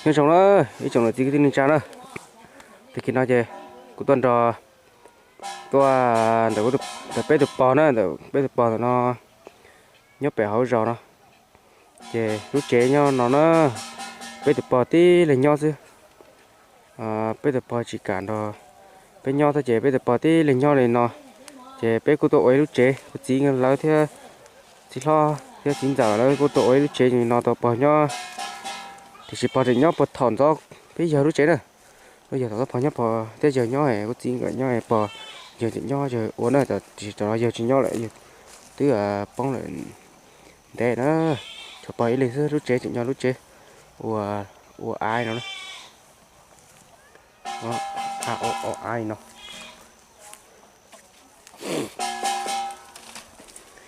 Nyob zoo na, ib tsoom niam txiv kwv tij neej tsa na, tag kis no ces kuv tuaj nrog, tuaj ntawm peb tus pog na, ntawm peb tus pog ntawm no nyob pem hauv zos no. Ces lub tsev nyob no na, peb tus pog tib leeg nyob xwb. Peb tus pog tsis kam nrog peb nyob thiab ces peb tus pog tib leeg nyob li no. Ces peb kuj tuaj ua ib lub tsev, kuv txiv lawv thiab txiv hlob thiab txiv ntxawm lawv kuj tuaj ua ib lub tsev li no rau pog nyob. Tiam sis pog tseem nyob puag thaum ntxov peb yawg lub tsev na. Lub yawg thaum ntxov pog nyob, pog thiab yawg nyob, kuv txiv nkawd nyob, pog yawg tseem nyob yawg ua na, tiam sis tam no yawg tsis nyob lawm, yawg twb poob lawm ntev na. Tshuav pog ib leeg xwb, lub tsev tseem nyob lub tsev ua, ua av no na. Av no.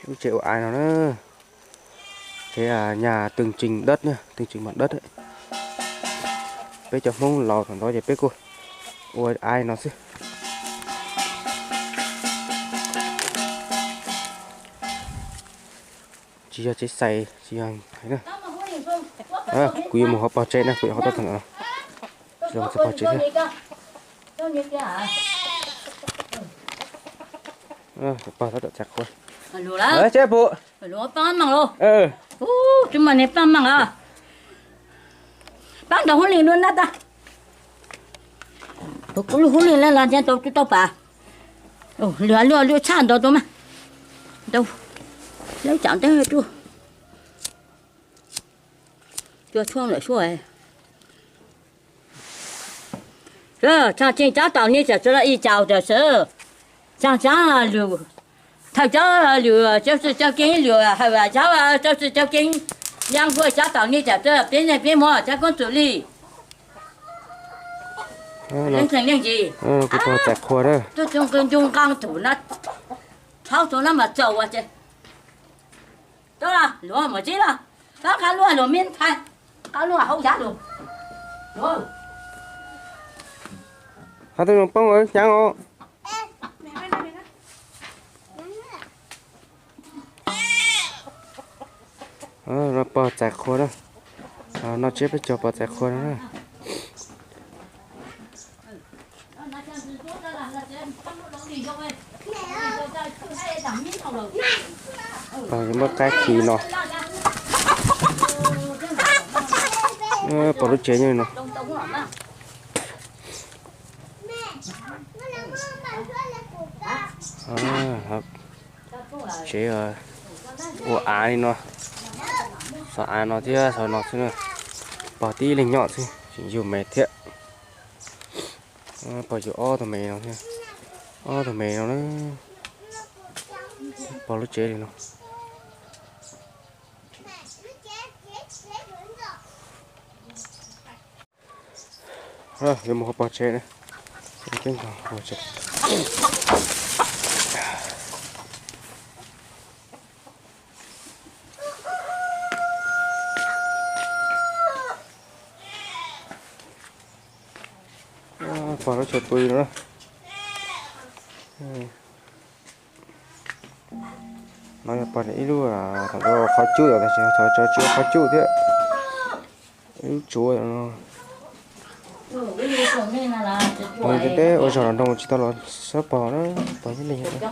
Lub tsev ua av no na. Tsev nhà tường trình đất, tường trình bằng đất. Peb cov Hmoob laus thaum ntxov ces peb kuj ua av no xwb. Tsis yog tsev xais, tsis yog hais na. Kuv yuav mus hauv pog tsev na, kuv yuav hauv tau tag no. Pog tsev thiab. Pog tab tom txais qhua. Tsis muaj niag paj meej os. Pab nrog hub li lub nab tag. Kuv lub hub li los tau tau pas. Lwm lwm tshaj ntau tau mas. Ntau. Lawv cam nteb tuaj. Cua tshuaj lawm suaj. Tshaj tseem cov tom nej txawm txawj ib cau txawm sawv. Tshaj tshaj lwm, thawj cov lwm cov txwj cov keeb lwm hawm cov txawj txwj cov keeb. Yaj nkuaj cov tom nej txawm txawj peb nyiaj peb muag cov koob txwm li. Leej twg leej tsis, kuv tau txais qhua na. Tuaj txog nqi ncu nqaa tus no, thaub tus no mas txaus ua ces. Tuaj los luag mus txib los, koj qab luag luag me ntxhais, qab luag hauv yav lug. Hab tuaj zoo poob hnyav os. No pog txais qhua na. Noj tsiab peb caug pog txais qhua na. Pog yuav muab qaib khi no. Pog lub tsev nyob li no. Tsev ua av li no, xov av no thiab xov no xwb na. Pog tib leeg nyob xwb tseem yug me thiab. Pog yug ob tug me no thiab, ob tug me no na. Pog lub tsev li no. Yuav mus hauv pog tsev na. Pog lub tsev pw no. No yog pog ib lub, thaum ntawd qhov cub yom, tab sis thaum no tsis ua qhov cub thiab. Ib lub tsuav no. Pog nyob teb ua zog los nroo tsis tau los saib pog na, pog ib leeg. Tsis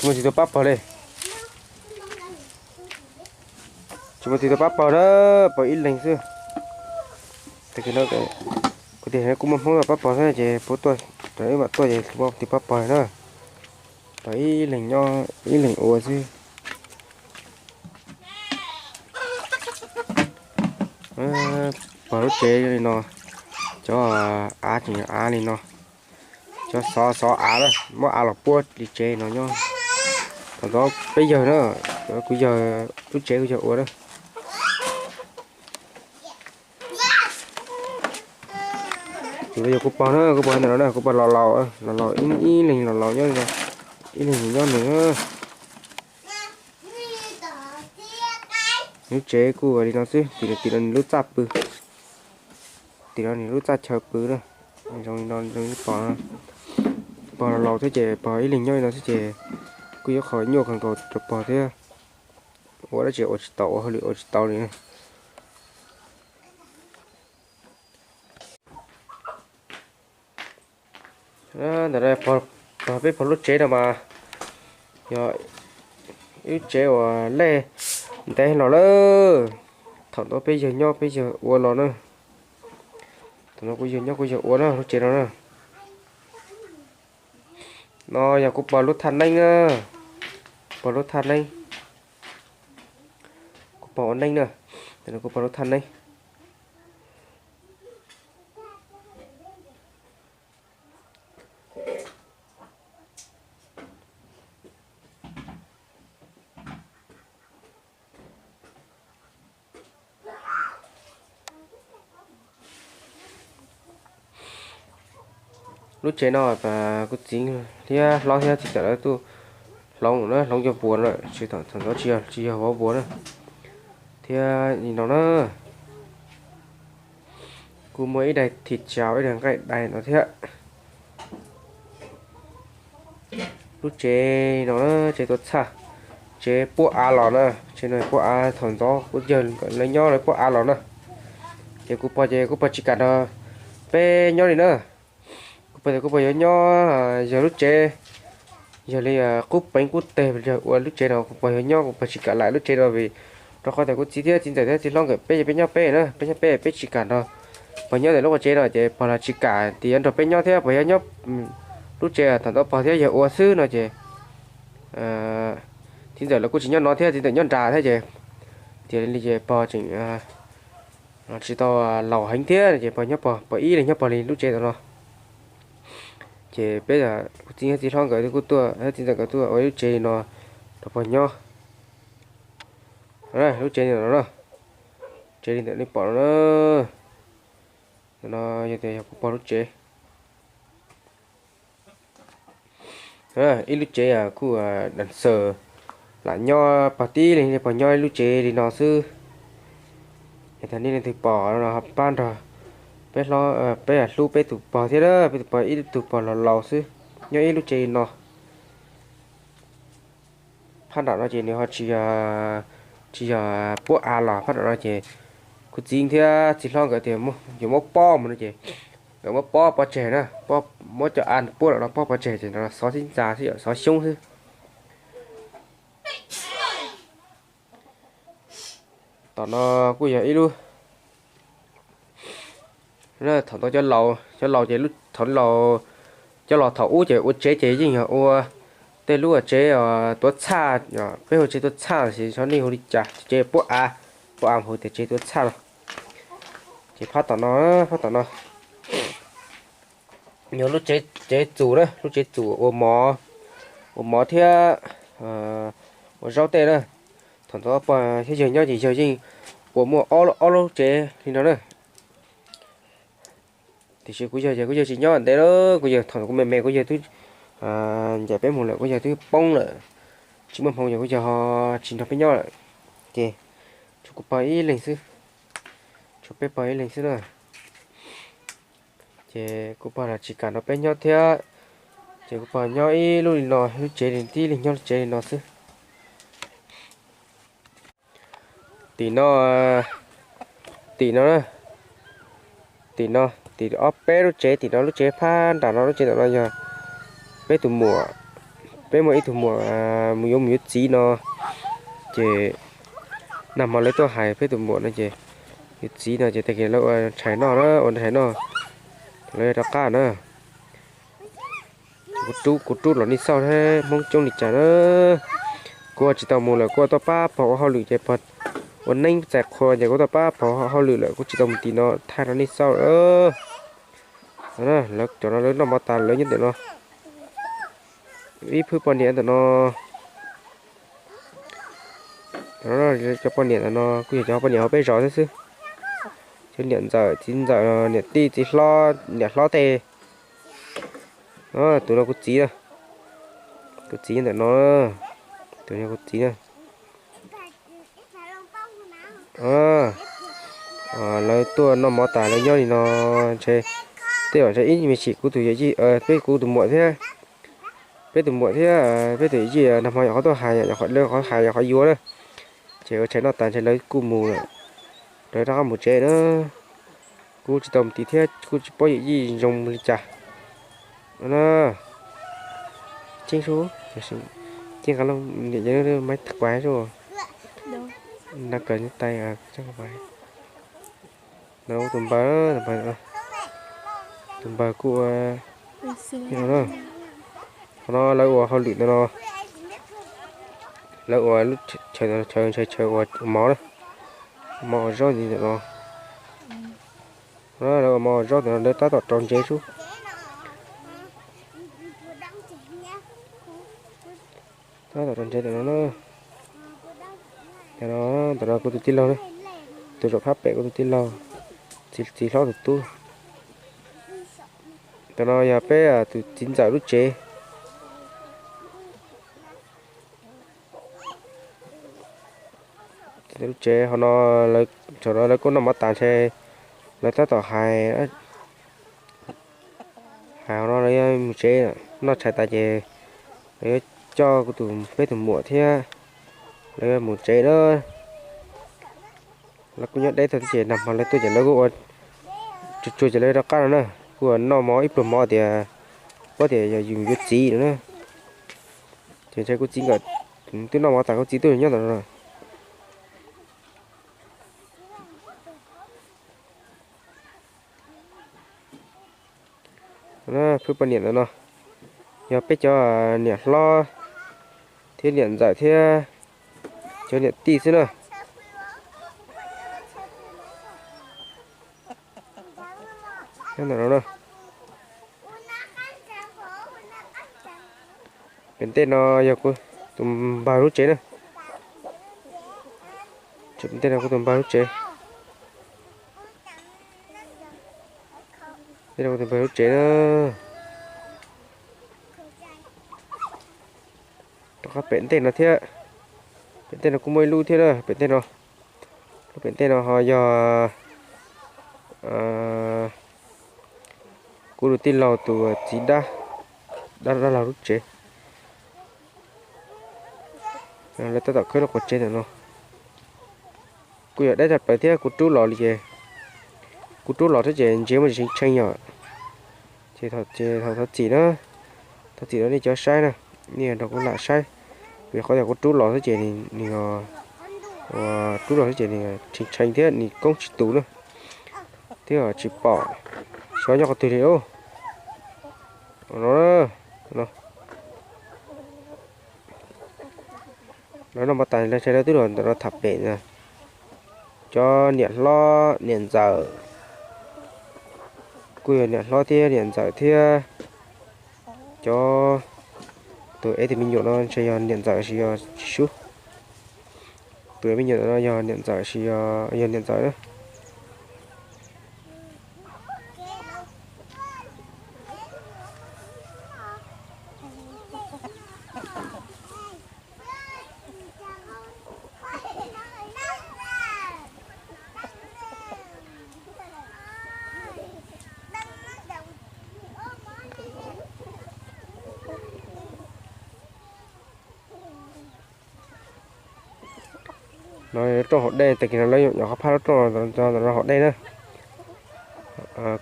muaj tus twg tuaj pab pog li. Tsis muaj tus twg tuaj pab pog na, pog ib leeg xwb. Kuv tias kuj muaj Hmoob tuaj pab pog xwb ces puab tuaj, wb mam tuaj ces muaj tus pab pog na. Pog ib leeg nyob ib leeg ua xwb. Pog lub tsev li no, cov av tseem av li no, cov xov xov av, muab av los puab li tsev no nyob. Thaum ntxov peb yawg na, kuv yawg lub tsev kuv yawg ua na. Tus no yog kuv pog na, kuv pog ntawm no na, kuv pog laus laus, laus laus ib leeg laus laus nyob li no, ib leeg nyob nws. Lub tsev kuj li no xwb, tim no tim no nws lub txaj pw, tim no nws lub txaj chaw pw na. Zoo li no zoo li pog, pog laus laus thiab ces pog ib leeg nyob li no xwb ces kuj yuav qhov nyuaj kawg nkaus rau pog thiab. Ua dab tsi ua tsis tau, ua hauj lwm ua tsis tau li. Ntawm no peb pog lub tsev no mas yog ib lub tsev uas lej ntev los lawm. Thaum ntawd peb yawg nyob peb yawg ua los na. Thaum no kuv yawg nyob kuv yawg ua na lub tsev no na. No yog kuv pog lub thaj neeb na. Pog lub thaj neeb. Kuv pog ua neeb na. Kuv pog lub thaj neeb. Lub tsev no kuv txiv thiab hlob thiab txiv ntxawm lawv tuaj hloov na, hloov cov npuas na, tsis thaum ntxov tsis yog vov npuas na. Thiab li no na, kuj muaj ib daim thim tsaus ib daim nqaij dais no thiab. Lub tsev no na, tsev tuav txhaj, tsev puab av los na, tsev no puab av thaum ntxov kuv yawg lawv nyob lawv puab av los na. Ces kuv pog ces kuv pog tsis kam nrog peb nyob li na. Kuv pog tias kuv pog yuav nyob yog lub tsev, yog li qub peev qub teg yog ua lub tsev no kuv pog yuav nyob, kuv pog tsis kam laim lub tsev no vim rau qhov tias kuv txiv thiab txiv ntxawm thiab txiv hlob nkawd peb ces peb nyob peb na, peb nyob peb peb tsis kam nrog pog nyob ntawm lub qub tsev no ces pog los tsis kam tias yuav nrog peb nyob thiab pog yuav nyob lub tsev thaum ntawd pog thiab yawg ua xwb no ces txiv ntxawm lawv kuj tsis nyob no thiab txiv ntxawm nyob nram thiab ces tias li ces pog tseem tsis tau laus heev thiab ces pog nyob pog, pog ib leeg nyob pog li lub tsev ntawm no. Ces peb kuv txiv thiab txiv hlob nkawd kuj tuaj, txiv ntxawm nkawd tuaj ua lub tsev li no rau pog nyob. Lub tsev li no, tsev li ntawm nej pom no na. Ntawm no yog tias yog kuv pog lub tsev. Ib lub tsev kuj dam xawm lam nyob pog tib leeg pog nyob ib lub tsev li no xwb. Yog tias nej leej twg pom no pab nrog peb, peb hlub peb tus pog thiab na, peb tus pog ib tug pog laus laus xwb nyob ib lub tsev li no. Phab nram no ces nws ho tsis yog, tsis yog puab av los phab nram no ces kuv txiv thiab txiv hlob nkawd tias yuav muab pob mus no ces nkawd muab pob pov tseg na, muab cov av puab no pob pov tseg ces no xov xib ntxa xwb yom, xov xyoob xwb. Tom no kuj yog ib lub, thaum ntawd cov laus, cov laus ces thaum laus, cov laus thaum ub ces ua tsev ces yeej yog ua tej lub tsev tuav txhaj, peb hu tsev tuav txhaj los sis xyov nej hu li cas, tsev puab av, puab av hu tias tsev tuav txhaj no. Ces phab tom no, phab tom no yog lub tsev txus na, lub tsev txus ua mov, ua mov thiab ua zaub tej na. Thaum ntawd pog thiab yawg nyob ces yawg yeej ua muaj ob lub tsev li no na. Tiam sis kuv yawg ces kuv yawg tsis nyob ntev lawm, kuv yawg thaum kuv me me kuv yawg twb ncaim peb mus lawm, kuv yawg twb poob lawm, tsis muaj hmoo ces kuv yawg ho tsis nrog peb nyob lawm. Ces tshuav kuv pog ib leeg xwb, tshuav peb pog ib leeg xwb na. Ces kuv pog los tsis kam nrog peb nyob thiab, ces kuv pog nyob ib lub li no, lub tsev li tib leeg nyob lub tsev li no xwb. Tim no, tim no, tim no, tim ob peb lub tsev, tim no lub tsev phab nram no lub tsev ntawm no yog peb tus muam, peb muaj ib tug muam mus yuav mus yuav txiv no, ces nag hmo lawv tuaj hais peb tus muam no ces yuav txiv no ces tag kis lawv ua tshais noj na, ua tshais noj, lawv rov qab na. Kuv rub, kuv rub los nej xauj thiab, Hmoob coob li cas na. Kuv ua tsis tau mus lawm, kuv ua tuaj pab pog ua hauj lwm ces pog ua neeb txais qhua ces kuv tuaj pab pog hauj lwm lawm, kuv tsis tau mus tim no thaij rau nej xauj lawm. Lawv cov no lawv noj mov tas lawv nyob ntawm no. Ib phwb poj niam ntawm no, cov poj niam ntawm no kuj yog cov poj niam hauv peb zos thiab xwb. Niam ntxawm, txiv ntxawm, niam tij, txiv hlob, niam hlob tej. Tus no kuv txiv na, kuv txiv ntawm no, tus no kuv txiv na. Lawv tuaj noj mov tas lawv nyob li no, ntshe tej zaum ntshe ib me sim kuv tus yawm yij, peb kuv tus muam thiab, peb tus muam thiab peb tus yawm yij nag hmo nyuam qhuav tuaj hais, nyuam qhuav hais nyuam qhuav yuav na. Ces ua tshais noj tas ntshe lawv kuj mus lawm, lawv rov qab mus tsev na. Kuv tsis tau mus tid thiab kuj tsis paub yawm yij zoo li cas na. Ceeb su, ceeb qab looj niam maiv quav su, na kaws nyuj tais. No tus npawg, tus npawg kuj ua no, qhov no lawv ua hauj lwm ntawm no, lawv ua lub chaw, chaw ua mov na, mov ua zaub ntawm no. Lawv ua mov ua zaub ntawm no lawv tab tom rau ntsev sub. Tab tom rau ntsev ntawm no na. Ntawm no, ntawm no kuv tus tij laug na, tus zaum phab pem kuv tus tij laug, txiv hlob tus tub. Ntawm no yog peb tus txiv ntxawm lub tsev. Lub tsev hauv no, thaum no lawv kuj noj mov tas ntshe lawv tab tom hais, hais hauv no lawv yuav mus tsev, noj tshais tas ces lawv yuav coj kuv tus, peb tus muam thiab lawv yuav mus tsev na. Lawv kuj nyob deb tag thiab ces nag hmo lawv tuaj ces lawv kuj ua tsuag tsuag ces lawv rov qab no na. Kuj noj mov ib pluag mov tias paub tias yog yus yuav txiv no na. Ces ntshe kuv txiv nkawd twb noj mov tas kuv txiv twb nyob ntawm no. Phwb poj niam ntawm no yog peb cov niam hlob thiab niam ntxawm thiab cov niam tij xwb na. Ntawm no na. Pem ntej no yog kuv tus npawg lub tsev na. Pem ntej no kuv tus npawg lub tsev. Ntej no kuv tus npawg lub tsev na. Rov qab pem ntej no thiab. Pem ntej no kuj muaj ib lub thiab na, pem ntej no. Lub pem ntej no ho yog kuv tus tij laug tus txiv dab, dab laug lub tsev. Lawv tab tom khawb lub quav tsev ntawm no. Kuj yog deb tshaj plaws thiab kuv rub los li ces, kuv rub los thiab ces ntsia muaj tsis tshee yom. Ces thov txim na, thov txim rau nej cov saib na, nej nrog kuv lam saib. Vim qhov tias kuv rub los xwb ces nws, rub los xwb ces nws tshee tshee thiab nws koob tsis tus na, thiab tsis pom xyov nyob qhov twg li lauj. Lawv noj mov tas lawv twb los ntawm no tham pem na. Cov niam hlob niam ntxawm, kuj yog niam hlob thiab niam ntxawm thiab. Cov, tus ev tus me nyuam no ntshe yog niam ntxawm los sis yog tsis sub. Tus ev me nyuam no yog niam ntxawm los sis yog niam ntxawm na. No rooj haus dej, tag kis no lawv nyuam qhuav phab lub rooj ntawm no haus dej na,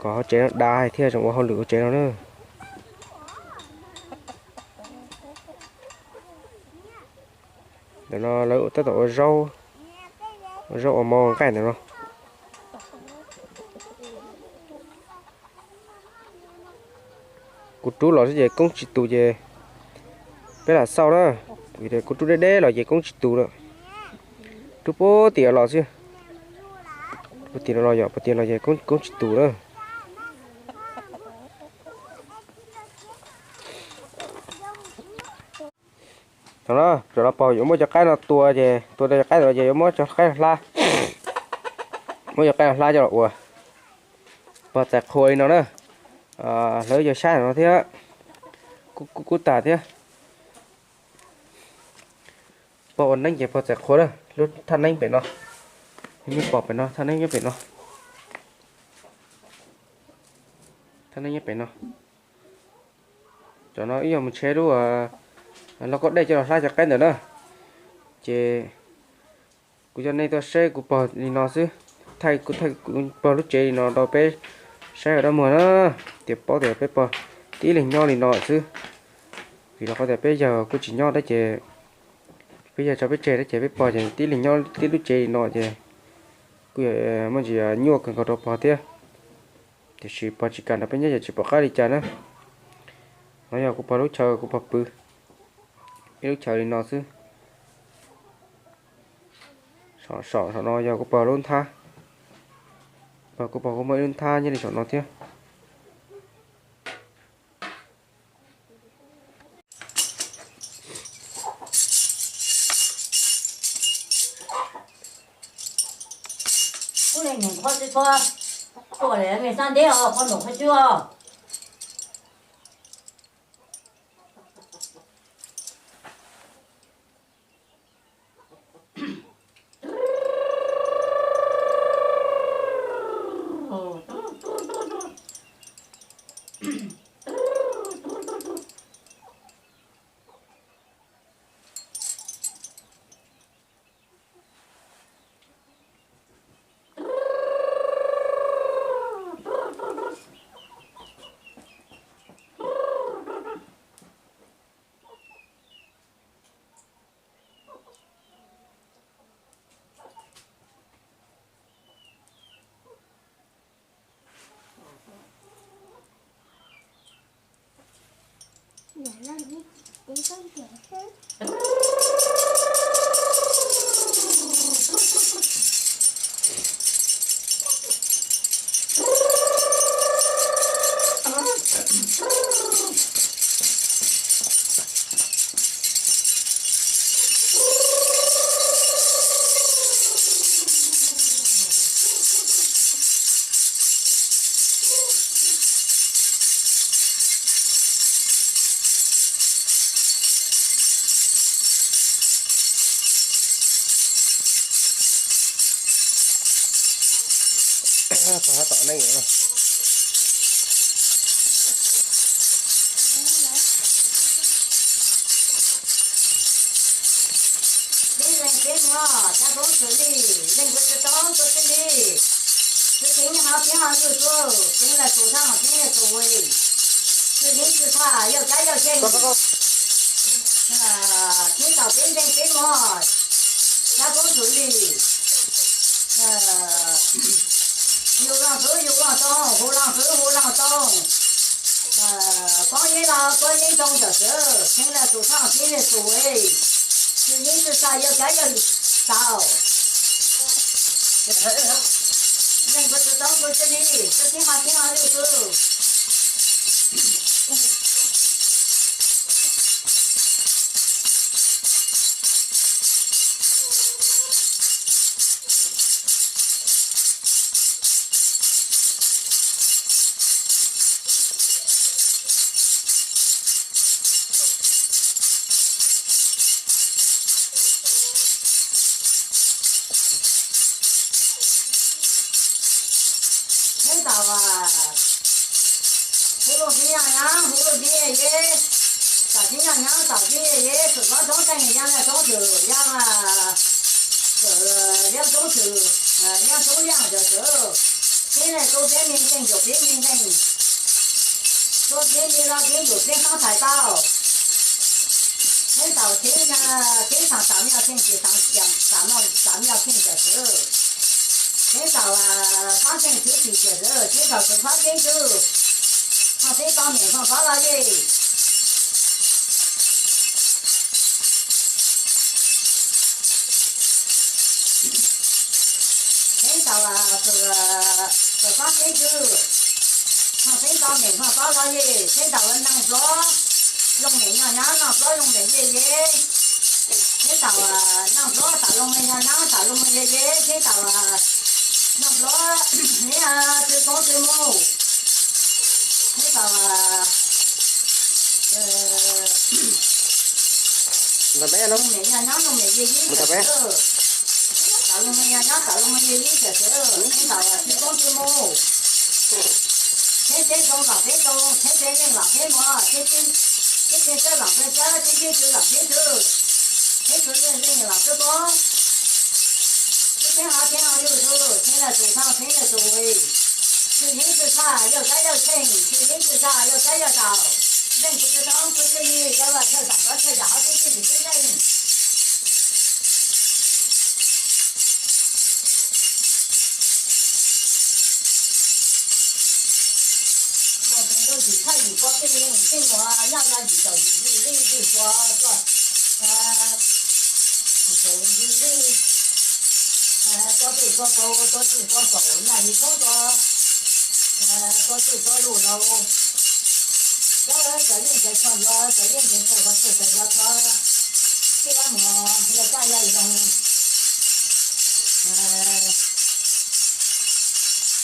kom hauv tsev no dav thiaj zoo ua hauj lwm hauv tsev no na. Ntawm no lawv tab tom ua zaub, ua zaub ua mov nqaij ntawm no. Kuv rub los xwb ces koob tsis tus ces peb lam xauj na, vim tias kuv rub deb deb los ces koob tsis tus na. Rub puag tim los xwb, puag tim no los yom, puag tim los ces koob tsis tus na. Thaum no, thaum no pog yuav muab cov qaib no tua ces, tua tau cov qaib ntawd ces yuav muab cov qaib no hlab, muab cov qaib no hlab coj los ua. Pog txais qhua li no na, hlawv yog saib no thiab, kub kub tas thiab. Pog ua neeb ces pog txais qhua na, lub thaj neeb pem no, nej pom pem no, thaj neeb nyob pem no, thaj neeb nyob pem no. Cov no ib yog mus tsheb lub lauj kaub dej coj los hlab cov qaib ntawm na. Ces kuv coj nej tuaj saib kuv pog li no xwb, thaij kuv thaij kuv pog lub tsev li no rau peb saib ua dab muag na, tias paub tias peb pog tib leeg nyob li no xwb. Vim rau qhov tias peb yawg kuj tsis nyob thiab ces peb yawg tso peb tseg thiab ces peb pog ces tib leeg nyob tib lub tsev li no ces kuj muaj ntsis nyuaj kawg nkaus rau pog thiab. Tiam sis pog tsis kam nrog peb nyob ces tsis pom qab li cas na. No yog kuv pog lub chaw, kuv pog pw ib lub chaw li no xwb. Saum saum no yog kuv pog lub nthab, kuv pog kuj muaj ib lub nthab nyob li saum no thiab. Kuv le nyeem qhov tsis txhob, tuaj le me xab ntev os, qhov num qhov cub os. Leej leej peb muag, cab koob xws li, leej kuv tsis tau kuv tsis li. Tsis txheeb ho txheeb ho yug txuj, txheeb lawm tus thaj, txheeb lawm tus vis. Tsis txheeb tsis txhaj, yog cab yog ceg. Txheeb tau peb leej peb muag, cab koob xws li. Yug looj xwb yug looj tau, hu looj xwb hu looj tau. Poob yeeb los poob yeeb zoo tam sim, txheeb lawm tus thaj, txheeb lawm tus vis. Tsis txheeb tsis txhaj, yog cab yog tau. Leej kuv tsis tau kuv tsis li, tsis txheeb ho txheeb ho yug txuj. Txheeb tau, hu lug tib yam nyav, hu lug tib yam ye, tam tib yam nyav tam tib yam ye, txawm koj toob teej yaj, yaj toob txwm yaj, txawm liab toob txwm yaj toob liaj tam sim. Txheeb lawm tus peb me nkeeg, tus peb me nkeeg, tus peb me los peb tus peb toob thaiv tau. Txheeb tau txheeb, txheeb tau tam me nyuam kheej, tsis tau tam me nyuam kheej tam sim. Txheeb tau fab kheej txwv tsis tam sim, txheeb tau txwv fab kheej txwv, ho txheeb tau mem ho fab los yej. Txheeb tau, txheeb fab kheej txwv, ho txheeb tau mem ho fab los yej. Txheeb tau neeg plob, loo mem nyuag nyab, neeg plob loo mem yej ye. Txheeb tau neeg plob, tam loo me nyuag nyab, tam loo me yej ye. Txheeb tau Noj plaub, neb twb poob twb mus, neb tau me nyob nyob me yig yig tawm sawv, tau me nyob nyob tau me yig yig tawm sawv, neb tau twb poob twb mus. Teb teb zoo los peb zoo, teb teb yeej los peb mos, teb teb txawj los peb txawj, teb teb twg los peb twg, teb twg yeej yeej los peb poob. Teb teb ho teb ho yug yug, teb lawm tus thoj teb lawm tus vis, txwj yeeb txwj txhaj yog kab yog tsheej, txwj yeeb txwj txhaj yog kab yog taus, zeej kuv txwj toob kuv txwj yig, yog los chaw xaam kov chaw zam ho teb teb nim teb zeej. Nkaus tus ntuj yim thawj yim pua pij yeej txij muag nyob no yim caum yim yim lij yim suav tuaj, yim caum yim lij, tuab pij tuab pau tuab txwj tuab kaum naj yim thoob tuaj, tuab txwj tuab luj laus, cov cov yeej cov tshuaj yuav cov yeej cov tshuaj kov txwj cov yuav tshuaj, tij ab muag yog caj yog zoo.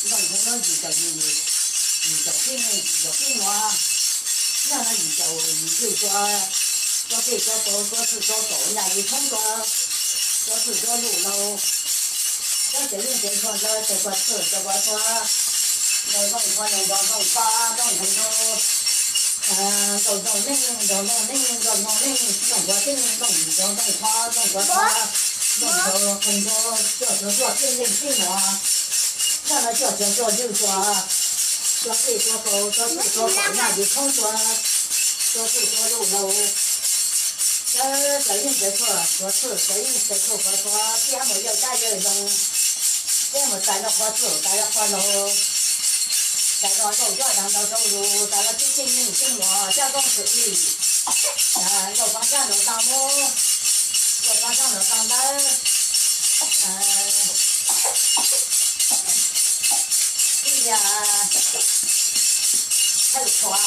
Nkaus tus ntuj yim caum yim, yim caum pij, yim caum pij muag, nyob no yim caum yim lij tuaj, tuab pij tuab pau tuab txwj tuab kaum naj yim thoob tuaj, tuab txwj tuab luj laus, cov cov yeej cov tshuaj yuav cov kov txwj cov yuav tshuaj, nkaus zoo qhua nkaus zoo qhua nkaus zoo nkaus nkaus neej nkaus nkaus neej nkaus nkaus neej nkaus nkaus tij nkaus nkaus nkaus qhua nkaus nkaus qhua nkaus nkaus qhua nkaus cov cov tshuaj tij yeej tij muag, nyob no cov cov tshuaj yug tuaj, tuab pij tuab pau tuab txwj tuab kaum naj yim thoob tuaj, tuab txwj tuab luj laus, cov cov yeej cov tshuaj kov txwj cov yeej cov tshuaj kov tshuaj tij ab muag yog caj yog zoo, tij ab muag txais no qhua txwj txais no qhua laus, txais no nkaus cuab dam ntaus rau lus txais no tij tij neej tij muag caj nkaus txwm ib, nkaus faab caj ntaus tau mub, nkaus faab caj ntaus tau ntawb, tij lias thawj qhua,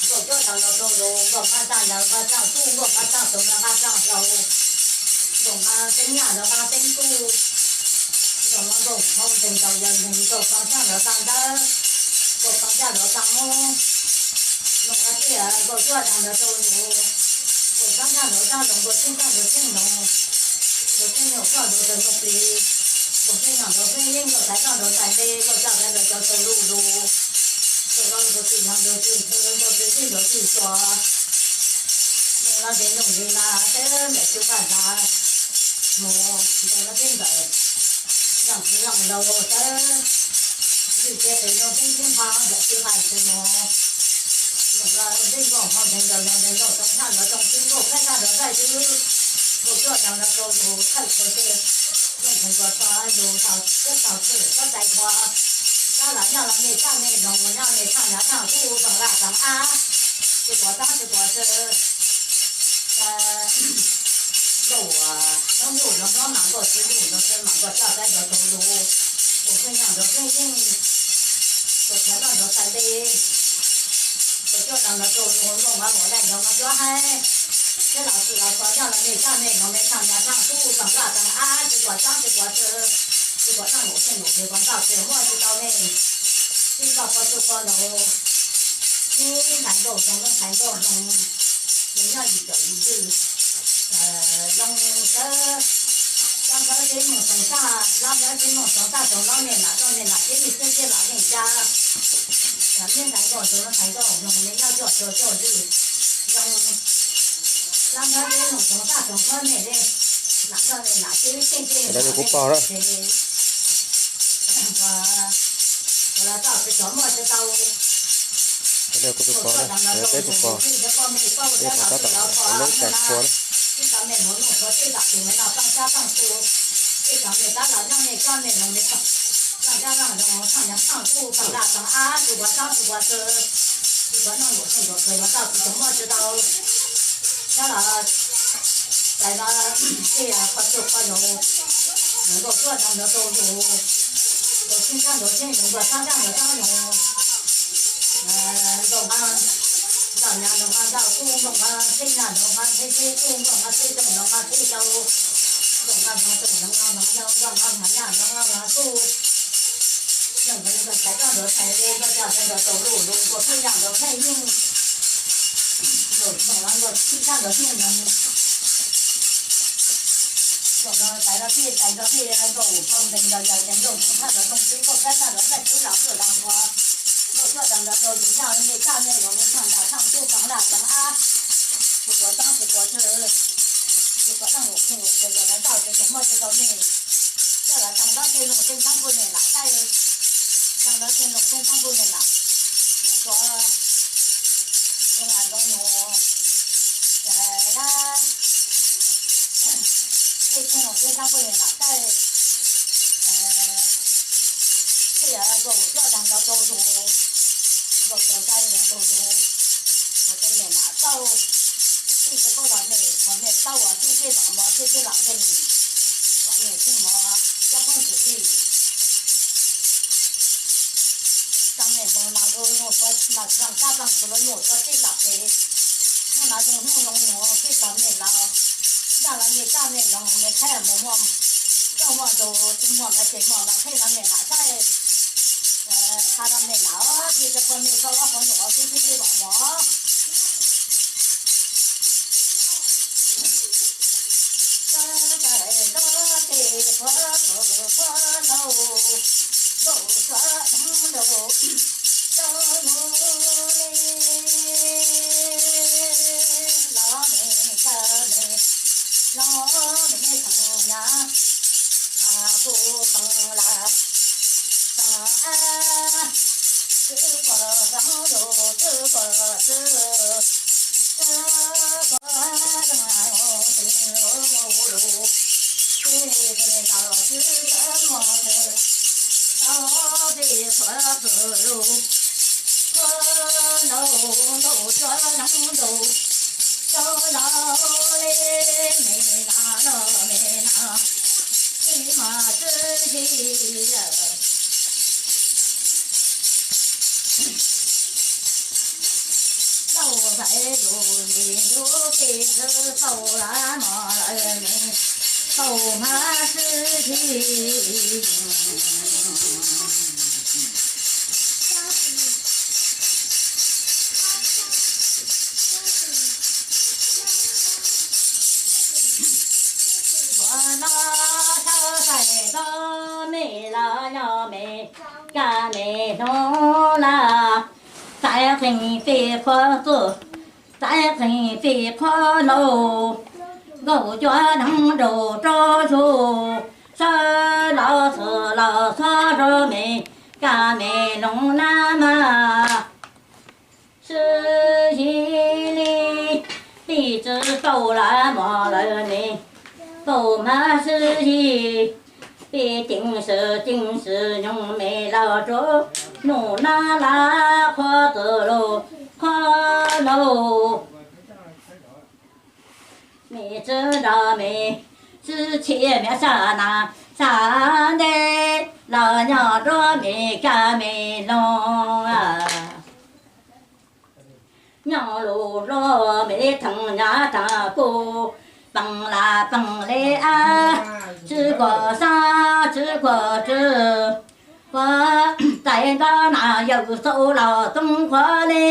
nkaus cuab dam ntaus rau lus nkaus nqaj txaj ntaus nqaj txaj tub nkaus nqaj txaj xoo nqaj txaj hlau, nkaus nqaj teeb nyaj ntaus nqaj teeb tub, nkaus no nkaus hau ntees ntaus yawg ntees nkaus faab caj ntaus tau ntawb, nkaus faab caj ntaus tau mub, nkaus no tij nkaus cuab dam ntaus rau lus, nkaus faab caj ntaus tau lus nkaus tij txaj ntaus tij ntaus, nkaus tij ntaus txoj ntaus txawg nkaus plig, nkaus tij ntaus ntaus tij yeej nkaus txais txoj ntaus txais nte nkaus caj ntaus cov txawg luj lus, nkaus no nkaus tij ntaus ntaus tij ntxhw nkaus tij tij ntaus tij suav, nkaus no ntev nkaus ntev na teb ntawm tsuj qaj ntav mus nkaus no teb ntawm zaaj txwv zaaj laus teb, lwj teb qis nkaus teb teb npha ntawm tsuj qaj ntxhw mus, nkaus no teb nkaus ho ntev nkaus ntev nkaus tsoom txhaj nkaus tsoom txwv nkaus khaij txaj nkaus txaij txwv, nkaus cuaj dam ntaus rau lus thawj txhua txwj, nkaus txhua txhua lus thaum txhua txhua txhua txais txhua, tab los nyob los mej txaj mej noog nyob mej txhaj nyav txhaj kuj txoom laj txoom ab, tsis pov txhab tsis pov txwv, nkaus hnub ntuj nkaus hnub mam nkaus txwv ntuj nkaus txwv mam nkaus coj txaij nkaus txaij lus, nkaus kheej nyaaj nkaus kheej yeej, nkaus txhua noj nkaus txhua le, nkaus cuaj dam nkaus rau lus nkaus mas luam dai nkaus mas cuab haib, thiab los txwv los txhua nyob los mej txaj mej noog mej txhaj nyav txhaj kuj txoom laj txoom ab tsis pov txhab tsis pov txwv, tsis pov noj nkaus kheej nkaus txwv pov ntaj txwv muaj tsis tau mej, tij nkaus qhua txwj qhua laus, neb ntxhais nkauj hloov, neb ntxhais nkauj hloov, nws nyob yim caum yim lwj, zoo sawv, zab nthawb teb moog xoov txaj, zab nthawb teb moog xoov txaj xoov lob mej lam lob mej lam teb lwj teb teb lam leej cab, neb ntxhais nkauj hloov, neb ntxhais nkauj hloov, nws nyob cuaj caug cuaj lwj, zoo, zab nthawb teb moog xoov txaj xoov lob mej le, lam lob mej lam teb lwj teb teb lam leej cab, los txoj tsis pov muaj tsis tau, kuv tsis pov, peb tsis pov, peb pov tab tom leb cais qhua na. Tij tau mej hmoov nuj qhuav tij tam tus mej noj paj sab paj xu, tij tau mej tab los nyob mej sab mej hloov mej, noj sab noj hloov txhaj nyav txhaj kuj txoom laj txoom ab tsis pov txhab tsis pov txwv, tsis pov noj nkaus kheej nkaus txwv los txoj tsis pov muaj tsis tau, sab los txais los tij qhua txwj qhua laus, nkaus cuaj dam nkaus rau lus, nkaus txhij txhab nkaus txhij nkaus txhab txhaj nkaus txhab nkaus, nkaus nqa ntaus nyav nkaus nqa ntaus kuj nkaus nqa txhij nyav nkaus nqa txhij txhij kuj nkaus nqa txhij txoom nkaus nqa txhij txoom, Tau niam mus mas nyuam qhuav mas tsis tau tau txhua los nyuam qhuav txij tom pem. Hnub no zoo hnub zoo nyuam txij tom niam los, nrog los niam txaj niam zoo niam qhaib mus muaj, txoj muaj tus tsis muaj mas ces muaj mas qhij los niam lam saib. Qha los niam lam tsis tau pog niam sau ob qhov nyuam qhuav txij txij txij los mos. Lauj, ntxhais lus li lub pes xwb tau lawm mos lawm ne, tau hmab xwb xwb. Ua no sawv daws tos me los nyob me, kaj me hnob na, txais qeej fij qhuav txuj, txais qeej fij qhuav laus, nkaus cov neeg nraug rau zug, sawv los txhua los txhob rau me, kaj me hnob na mas. Sib yig li, pib tsis tau lawm mos lawm ne, tau mas sib yig, pib ceev swm ceev swm nyoog me los rau, nus na lawm qhuav txuj laus qhuav laus. Me tsis nrog me, sib chim me sab nas sab ntej, los nyob rau me kaj me hnob. Nyob lus los me li theem nyab theem kuv, peem las peem li ab, tsis khuam sab tsis khuam tswv. Kuv txais nto nas yawm xaus los toob qhuav li,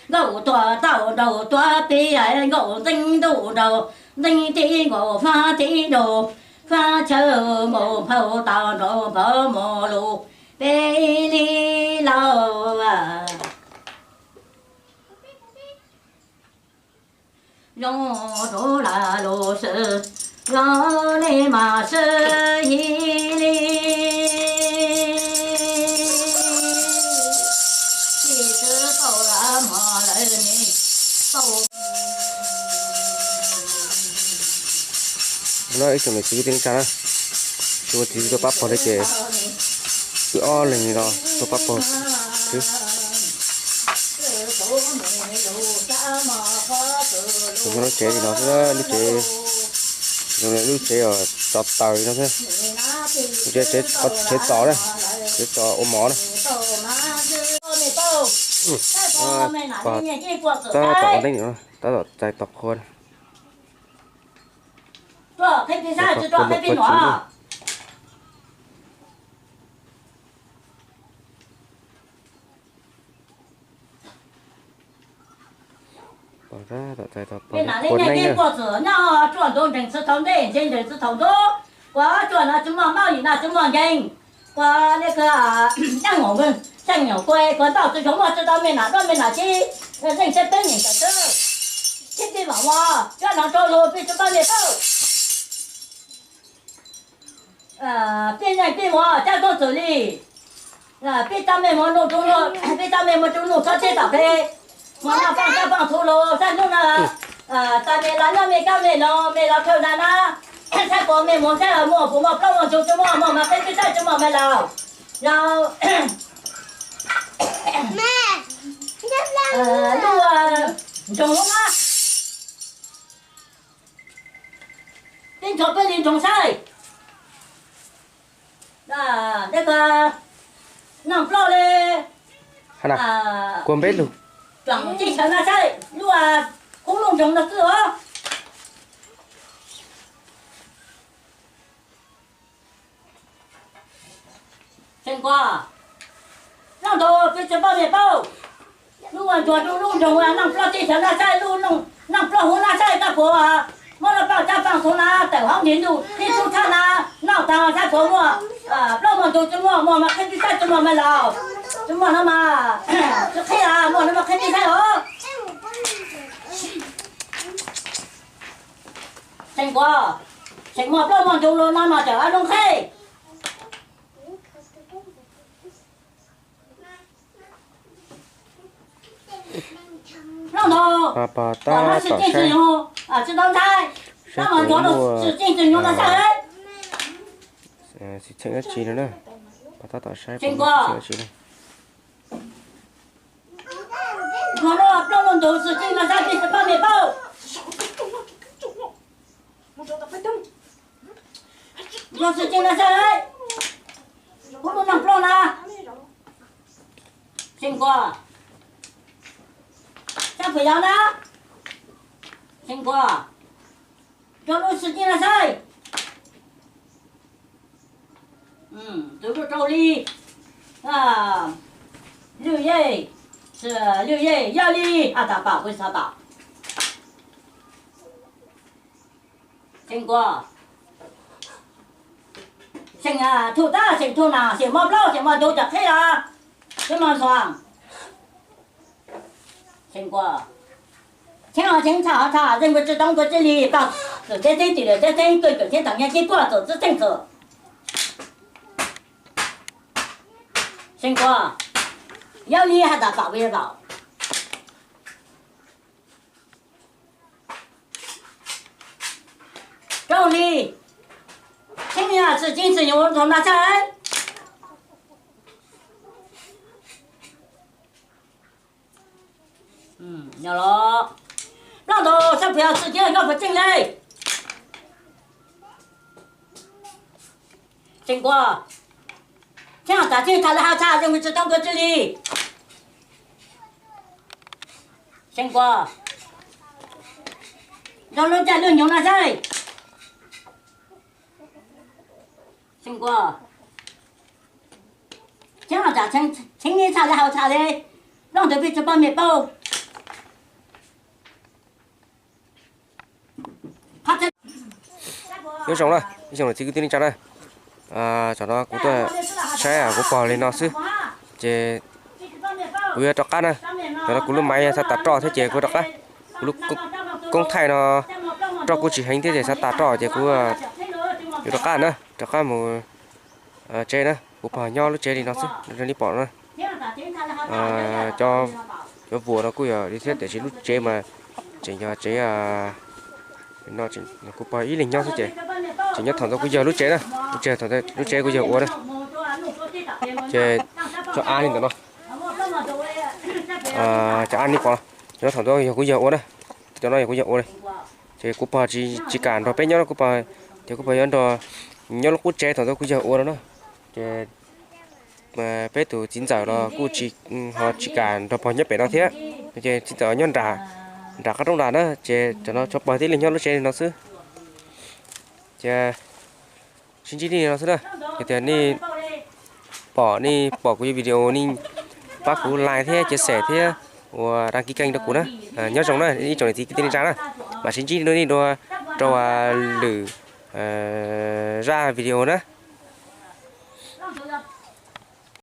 nkaus tuam tau nraug tuam pib, nkaus ntxeev ntuj nraug ntxeev tib, nkaus fab tib nraug fab chaw, nkaus nphau tau nraug nphau mus lus peb li lauj. Zoo rau lam lus sib, zoo li mas sib yig li. Tsis tau lawm mos lawm ne, tau. No ib tsoom niam txiv kwv tij neej tsa na, tsis muaj txiv tuaj pab pawg li ces pw ob leeg li no tuaj pab pawg xwb. Tus no lub tsev li no xwb, lub tsev, lub tsev uas tso taws li no xwb. Lub tsev, tsev tso na, tsev tso ua mov na. Tab tom ua nteeb no, tab tom txais tom qhua na. Qhib peb saib tsis rau qhib peb nuam. Peb nam li nyiaj keeb puag txwm nyob ruaj ntuv nrees txwv thaum ntej ntshe nrees txwv thaum ntuj. Kuv tsuas no tsis muaj maub yim no tsis muaj nkeeg. Kuv li kag yeej mus seej nyuam kuv kuv ntaus tsis zoo muaj tsis tau me nam duab me nam tsib, zeej siab teeb nyeem tawm xwb. Tib tib vam ua cuab no rau lug peb tsis paub me paub. Peb yeej peb mus cab koob txwm li. Peb tau me mus nug rau, peb tau me mus rau nug txhob teb tom peb. Mus noj paj cab paj txhu lug saib hnub no tas me los nyob me kab me los me los khaws na na. Saib puas me mus saib muaj puas muaj plaub muaj ntug tsis muaj muaj mas qhib peb saib tsis muaj me laus. Yog lub ntsoog na. Tib ntxhov peb li ntsoog saib. Noj plaub li. Kua npeb lug. Tib chaw no saib lub kub lub ntsoog no xwb os. Tseem kuas, noj ntau peb tsis paub me paub. Lub ua ntsuag lub lub ntsoog ua noj plaub tib chaw no saib, lub noj plaub huv no saib koj puas muab lub paj cab paj txhu na tawm hauv ntsis ntuj qhib tub tshab na, noj tag saib puas muaj plaub muaj ntug tsis muaj muaj mas qhib peb saib tsis muaj me laus. Tsis muaj no mas tsis qhib, muaj no mas qhib peb saib os. Tseem kuas, tseem muaj plaub muaj ntug los no mas tawm hauv lub qhib. Noj ntau, pom no tsis ceeb tsis yoog, tsis tau ntshai. Tab mas ntsuag no tsis ceeb tsis yoog no saib. Xwm txheej dab tsi no na, pom tab tom saib tseem kuas, ntsuag no plaub muaj ntug tsis ceeb no saib peb tsis paub me paub. Ntsuag tsis ceeb no saib, kuv lub noj plaub na. Tseem kuas, sab pem yov na. Tseem kuas, ntsuag lub tsis ceeb no saib. Tus lub rau li, lwj yej, lwj yej yog li has tas pam kuv xav pam. Tseem kuas, seem thuj tab seem thuj na, seem mob plaub seem mob ntug cov qhib los, twb mob ntxhua. Tseem kuas, cheeb ho cheeb tshaj ho tshaj, zeej kuv tsis toob kuv tsis li, tog txwm teb txeeb tim lwm teb txeeb, kawg kawm cheeb tag nyiaj txib tuaj txwm txwj txheej txwm. Tseem kuas, yog li has tas pam kuv xav pam. Rau li, cheeb yog tsis ceeb tsis yoog ntxhov no tshaj. Nyob los, noj ntau sab pem yov tsis ceeb noj pem tseej li. Tseem kuas, cheeb tas cheeb tshaj li ho tshaj, zeej kuv tsis toob kuv tsis li. Tseem kuas, nrog lub caij lub nyoog no saib. Tseem kuas, cheeb tas cheeb tshaj li ho tshaj li, noj ntau peb tsis paub me paub. Nyob zoo na, ib tsoom niam txiv kwv tij neej tsa na, tam no kuv tuaj saib kuv pog li no xwb, ces kuv yuav rov qab na. Tam no kuv lub maiv xav tas roj thiab ces kuv rov qab. Kuv lub koob thaij no roj kuj tsis heev thiab ces xav tas roj ces kuv yuav rov qab na, rov qab mus tsev na. Kuv pog nyob lub tsev li no xwb, li pom no. Cov vuas no kuj yog li thiab tiam sis lub tsev mas tseem yog tsev no, kuv pog ib leeg nyob xwb ces, ces nyob thaum ntawd kuv yawg lub tsev na, lub tsev, lub tsev kuv yawg ua na. Ces cov av li ntawm no, cov av li pom, cov no thaum ntawd yog kuv yawg ua na, cov no yog kuv yawg ua na. Ces kuv pog tsis kam nrog peb nyob, kuv pog, ces kuv pog yuav nrog nyob lub qub tsev thaum ntawd kuv yawg ua no na. Ces peb tus txiv ntxawm los kuj tsis, ho tsis kam nrog pog nyob pem no thiab, ces txiv ntxawm nyob nram, nram qab roob nrad na, ces cov no tshuav pog tib leeg nyob lub tsev li no xwb. Ces sib ntsib li no xwb na. Yog tias nej pom, nej pom kuv video nej pab kuv like thiab chia sẻ thiab ua đăng ký kênh rau kuv na. Nyob zoo na ib tsoom niam txiv kwv tij neej tsa na. Mam sib ntsib nej dua rau lwm zaj video na.